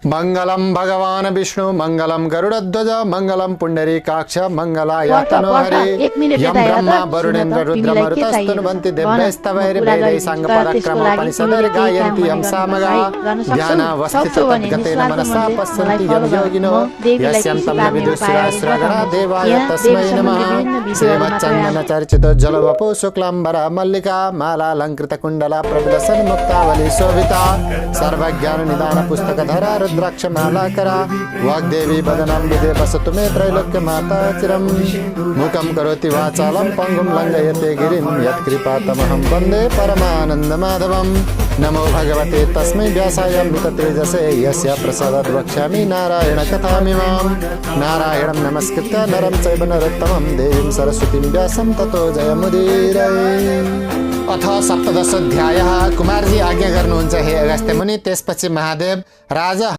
मंगलम भगवान विष्णु मंगलम गरुड़ध्वज मंगलम पुंडरीकाक्ष मंगलायतनो हरि यम ब्रह्मा वरुणेन्द्र रुद्रमरुतस्तुन्वन्ति दिव्यैस्तवैर्वेदैः साङ्गपराक्रमोपनिषदैः गायन्ति यं सामगा ज्ञानावस्थिततद्गतेन मनसा पश्यन्ति यं योगिनो यस्यं तं न विदुषिराश्रगणा देवाय तस्मै नमः श्रीमच्चन्दनचर्चितो जलवपो शुक्लाम्बरा मल्लिका मालालङ्कृतकुण्डला प्रविलसन्मुक्तावली शोभिता सर्वज्ञाननिदान पुस्तकधरा रुद्राक्षमालाकरा वाग्देवी वदनं विदे वसतु मे त्रैलोक्यमाता चिरं मुखं करोति वाचालं पङ्गुं लङ्घयते गिरिं यत्कृपातमहं वन्दे परमानन्दमाधवं नमो भगवते तस्मै व्यासाय मृततेजसे यस्य प्रसादात् वक्ष्यामि नारायणकथामिमां नारायणं नमस्कृत्य नरं चैव नरोत्तमं देवीं सरस्वतीं व्यासं ततो जयमुदीरये। अथ सप्तदश अध्यायः। कुमारजी आज्ञा गर्नुहुन्छ हे अगस्त्य मुनि। त्यसपछि महादेव राजा